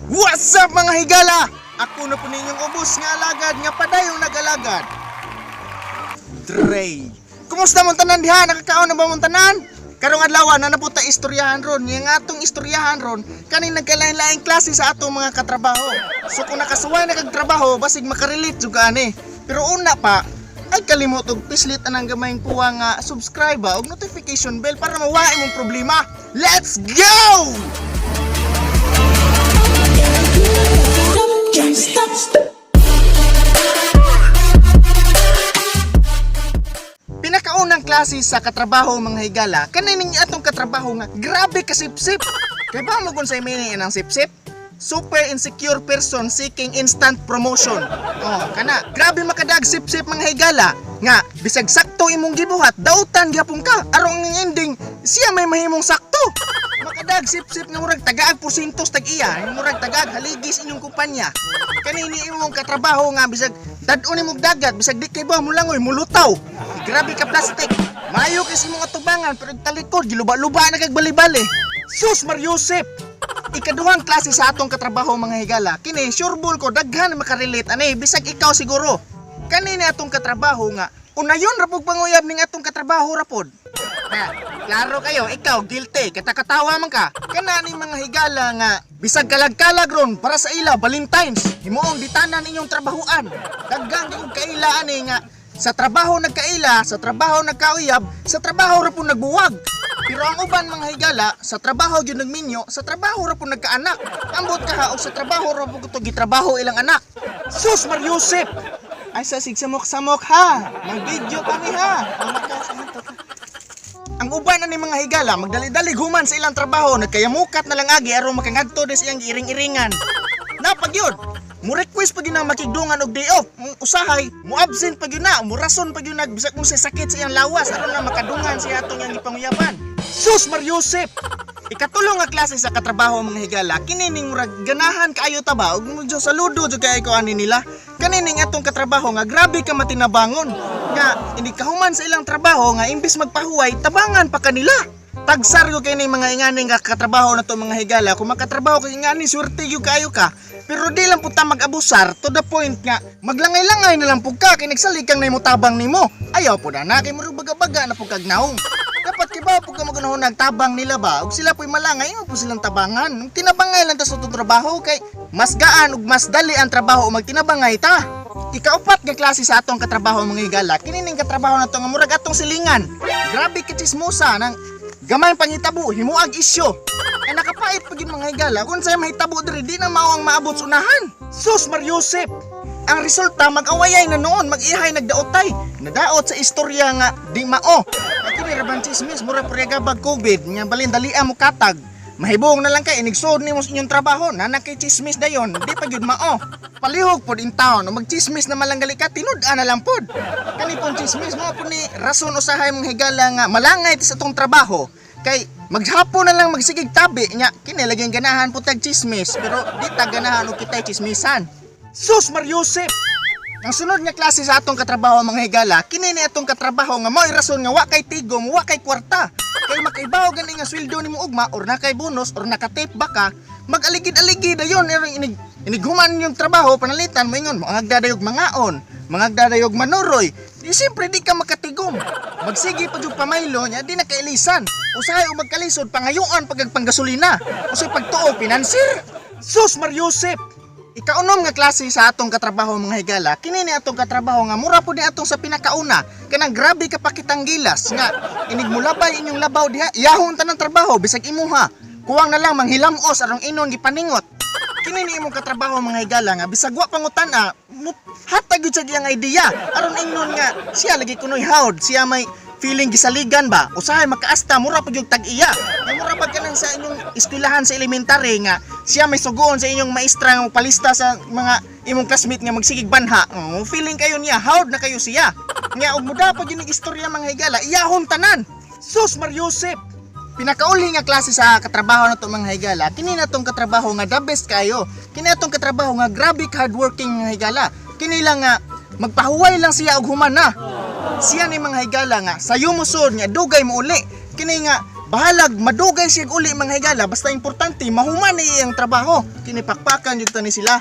What's up, mga higala? Ako na po ninyong ubos nga alagad nga padayong nag-alagad. Dre. Kumusta mong tanan diha? Nakakaon na ba mong tanan? Karong adlaw na napunta istoryahan ron. Nga atong istoryahan ron kaning nagkalain-laing klase sa atong mga katrabaho. So kung nakasuway na kag trabaho, basig makarelate jud ka ani. Pero una pa, ay kalimot og pislit anang gamayng kuha nga subscribe ba og notification bell para mawa imong problema. Let's go! Pinakaunang klase sa katrabaho, mga higala, kanining atong katrabaho nga grabe ka sipsip. Kay ba mo kung sa meaning ang sipsip? Super insecure person seeking instant promotion. Oh, kana grabe makadag sipsip, mga higala, nga bisag sakto imong gibuhat, dautan gyapon ka. Aron ang ending, siya may mahimong sakto. Makadag sipsip nga murag tagaag porsintos tag iya, murag tagaag haligis inyong kumpanya. Kanini imong katrabaho nga bisag dad-on imong dagat, bisag di kay ba mulangoy, mulutaw. Grabe ka plastic. Maayo kay sa imong atubangan pero talikod giluba-luba na kag bali-bali. Sus Mariusep. Ikaduhang klase sa atong katrabaho, mga higala. Kini sure ko daghan makarelate ani, bisag ikaw siguro. Kanini atong katrabaho nga unayon ra pug panguyab ning atong katrabaho ra pod. Na, klaro kayo, ikaw guilty, katakatawa man ka. Kana ni mga higala nga bisag kalag-kalag ron para sa ila Valentines, himuong ditanan inyong trabahuan. Daghan kay og kaila ani nga sa trabaho nagkaila, sa trabaho nagkauyab, sa trabaho ra po nagbuwag. Pero ang uban, mga higala, sa trabaho gyud nagminyo, sa trabaho ra po nagkaanak. Ambot ka ha, og sa trabaho ra po kuto gitrabaho ilang anak. Sus Mariusep! Ay sa sig samok-samok ha. Mag-video kami ha. Ang maka- Ang uban na ni mga higala, magdali-dali human sa ilang trabaho, nagkayamukat na lang agi aron makangadto des iyang giiring-iringan. Napag yun, mo request pag yun ang makigdungan og day off, usahay, mo absent pag yun na, mo rason pag yun na, bisag kung sa sakit sa iyang lawas, aron na makadungan siya atong iyang gipanguyaban. Sus Mariusep! Ikatulong nga klase sa katrabaho, mga higala, kinining murag ganahan kaayo ta ba, ug medyo saludo jud kaayo ko ani nila. Kanining atong katrabaho nga grabe ka matinabangon. Nga hindi kahuman sa ilang trabaho nga imbis magpahuway, tabangan pa kanila. Tagsar ko kay ning mga ingani nga katrabaho na to, mga higala. Kung makatrabaho kay ingani, swerte gyud kaayo ka. Pero di lang pud ta mag-abusar to the point nga maglangay-langay na lang pud ka kay nagsalig kang tabang nimo. Ayaw pud ana kay murag baga-baga na pud kag naong. Dapat kay ba pud ka magunahon nagtabang nila ba ug sila po'y malangay imo po silang tabangan. Tinabangay lang ta sa atong trabaho kay mas gaan ug mas dali ang trabaho ug magtinabangay ta. Ikaupat nga klase sa atong katrabaho, mga higala, kini ning katrabaho na to nga murag atong silingan. Grabe ka chismosa nang gamay panghitabo, himuag isyo. Ay nakapait pag yun, mga higala, kung sa'yo mahitabo diri, di na mao ang maabot sa unahan. Sus Mariusep! Ang resulta, mag-awayay na noon, mag-ihay nagdaotay. Nadaot sa istorya nga di mao. Ay kini ra chismis, mura puryaga bag COVID, nga balin dalia mo katag. Mahibong na lang kay inigsood nimo sa inyong trabaho, nana kay chismis dayon, di pa gyud mao. Palihog pod in town, o magchismis na malanggali ka, tinud-an na lang pod. Kani pong chismis mo po ni rason usahay, mga higala, nga malangay sa atong trabaho. Kay maghapon na lang magsigig tabi nya kini laging ganahan po tag chismis pero di ta ganahan og kitay chismisan. Sus Mariusep! Ang sunod nga klase sa atong katrabaho, mga higala, kini ni atong katrabaho nga mao'y rason nga wa kay tigom, wa kay kwarta. Kay makaibaw gani nga sweldo nimo ugma or na kay bonus or nakatip ba ka, mag-aligid-aligid ayon inig inighuman yung trabaho panalitan mo ingon mo agdadayog mangaon, mangagdadayog manuroy. Di siyempre di ka makatigom. Magsige pa jud pamaylo nya di na kailisan. Usahay o magkalisod pangayuan pag panggasolina. Usay pagtuo financier. Sus Mariusep! Ikaunom nga klase sa atong katrabaho, mga higala, kini ni atong katrabaho nga mura po ni atong sa pinakauna, kanang grabe ka pakitang gilas nga inig mulabay inyong labaw diha, iyahon tanang trabaho bisag imuha. Kuwang na lang manghilamos arong inon gipaningot. Kini ni imong katrabaho, mga higala, nga bisag wa pangutan-a, hatag gyud sa iyang idea aron ingnon nga siya lagi kunoy hawd, siya may feeling gisaligan ba. Usahay makaasta mura pa gyud tag-iya. Nga mura pa kanang sa inyong eskwelahan sa elementary nga siya may sugoon sa inyong maestra nga palista sa mga imong classmate nga magsigig banha. Oh, feeling kayo niya hawd na kayo siya. Nga og muda pa gyud istorya, mga higala, iyahon tanan. Sus Mariusep! Pinakauli nga klase sa katrabaho na to, mga higala, kini na tong katrabaho nga the best kayo. Kini atong katrabaho nga grabe ka hardworking, mga higala. Kini lang nga magpahuway lang siya og human na. Siya ni, mga higala, nga sayo mo sud nga dugay mo uli. Kini nga Bahalag madugay siya uli, mga higala, basta importante mahuman ni iyang trabaho. Kini pakpakan jud ta ni sila.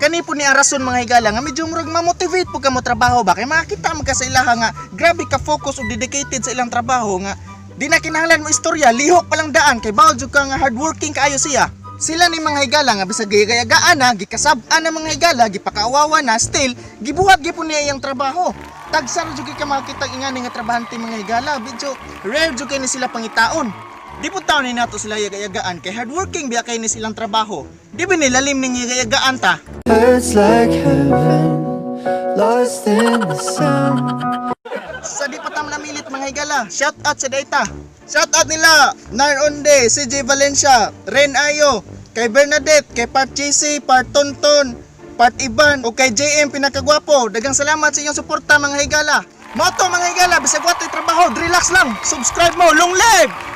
Kani po ni ang rason, mga higala, nga medyo murag ma-motivate po ka mo trabaho ba kay makakita man ka sa ilaha nga grabe ka focus ug dedicated sa ilang trabaho nga di na kinahanglan mo istorya, lihok pa lang daan kay bawol jud ka nga hardworking kaayo siya. Sila ni mga higala nga bisag gayagayagaan na, gikasab-an na, mga higala, gipakaawawa na, still gibuhat gyud niya iyang trabaho. Tagsa ra jud kay ka makakita ingani nga trabahante, mga higala. Medyo rare jud kay ni sila pangitaon. Di po taon ni nato sila yagayagaan kay hardworking biya kay ni silang trabaho. Di ba nilalim ning yagayagaan ta? Hurts like heaven, lost in the sound. Sa di pa tam namilit, mga higala, shout out sa data. Shout out nila, Nar Onde, CJ Valencia, Ren Ayo, kay Bernadette, kay Part JC, Part Tonton, Part Ivan, o kay JM Pinakagwapo. Dagang salamat sa inyong suporta, mga higala. Moto, mga higala, bisag watoy trabaho, relax lang. Subscribe mo, long live!